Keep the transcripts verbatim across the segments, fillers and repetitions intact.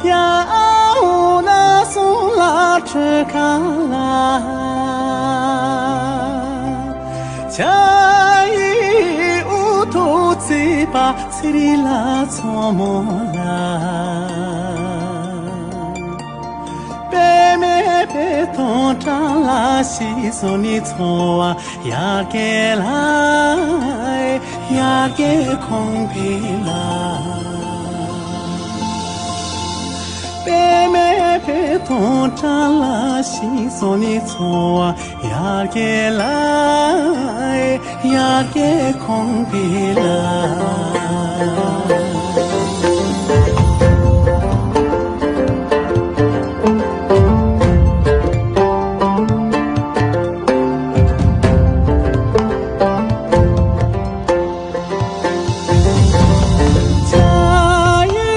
ཡ་ཨ་འོ་ན་སོང་ལ་ཁྲི་ཁ་ལ། ཆ་ཡི་འུ་ཐུག་ཚེ་པ་ཚེ་རིང་ལ་མཚོ་མོ་ལ། པདྨའི་བེ་ཐོང་བྲང་ལ་ཞིག་སོང་ནས་འཚོ་བ་ཡར་རྒྱས་ལ། ཡར་རྒྱས་གོང་འཕེལ་ལ། པདྨའི་བེ་ཐོང་བྲང་ལ་ཞིག་སོང་ནས་འཚོ་བ་ཡར་རྒྱས་ལ། ཡར་རྒྱས་གོང་འཕེལ་ལ། ཆ་ཡི་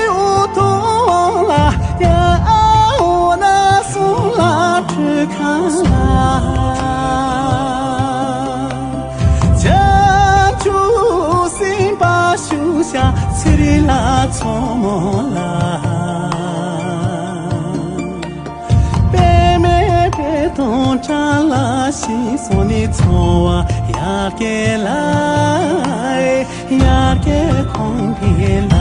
འུ་ཐུག་ལ་ཡ་ཨ་འོ་ན་སོང་ལ་ཁྲི་ཁ་ལ། བྱང་ཆུབ་སེམས་དཔའ་བཞུགས་ཤག་ཚེ་རིང་ལ་མཚོ་མོ་ལ། པདྨའི་བེ་ཐོང་བྲང་ལ་ཞིག་སོང་ནས་འཚོ་བ་ཡར་རྒྱས་ལ། ཡར་རྒྱས་གོང་འཕེལ་ལ།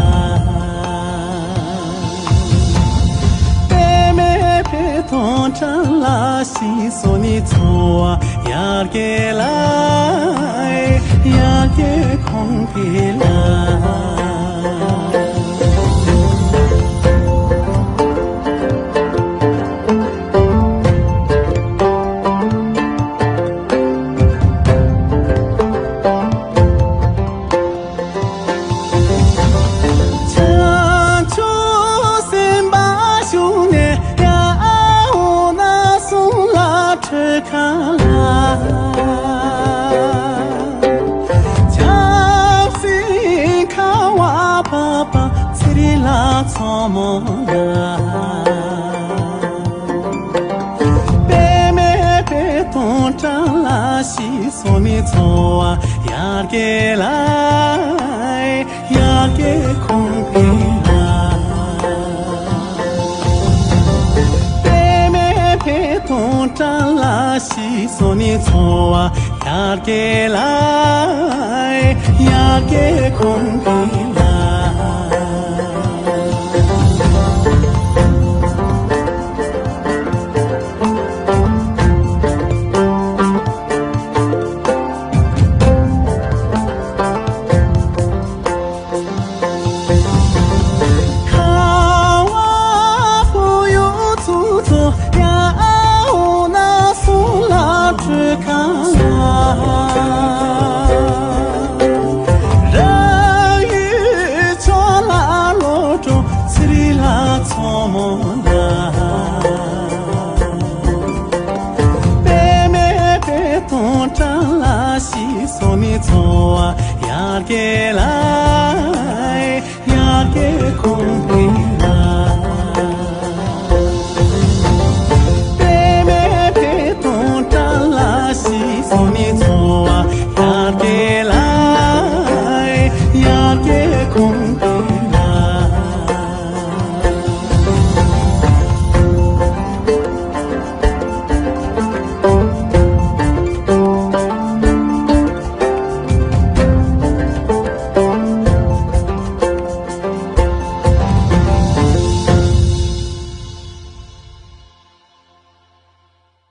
པདྨའི་བེ་ཐོང་བྲང་ལ་ཞིག་སོང་ནས་འཚོ་བ་ཡར་རྒྱས་ལ། ཡར་རྒྱས་གོང་འཕེལ་ལ། བྱང་ཆུབ་སེམས་དཔའ་བཞུགས་ནས་ཡ་ཨ་འོ་ན་སོང་ལ་ཁྲི་ཁ་ལ། ཆབ་སྲིད་ཁ་བ་བབས་པ་ཚེ་རིང་ལ་མཚོ་མོ་ལ། པདྨའི་བེ་ཐོང་བྲང་ལ་ཞིག་སོང་ནས་འཚོ་བ་ཡར་རྒྱས་ལ། ཡར་རྒྱས་གོང་འཕེལ་ལ། པདྨའི་བེ་ཐོང་བྲང་ལ་ཞིག་སོང་ནས་འཚོ་བ་ཡར་རྒྱས་ལ། ཡར་རྒྱས་གོང་འཕེལ་ལ། ཁ་བ་བུ་ཡུག་ཚུ་ཚོ་ཡ་ཨ་འོ་ན་སོང་ལ་ཁྲི་ཁ་ལ། རང་ཡུལ་ཕྱོགས་ལ་ལོག་འགྲོ་ཚེ་རིང་ལ་མཚོ་མོ་ལ། པདྨའི་བེ་ཐོང་བྲང་ལ་ཞིག་སོང་ནས་འཚོ་བ་ཡར་རྒྱས་ལ། ཡར་རྒྱས་གོང་འཕེལ་ལ། པདྨའི་བེ་ཐོང་བྲང་ལ་ཞིག་སོང་ནས་འཚོ་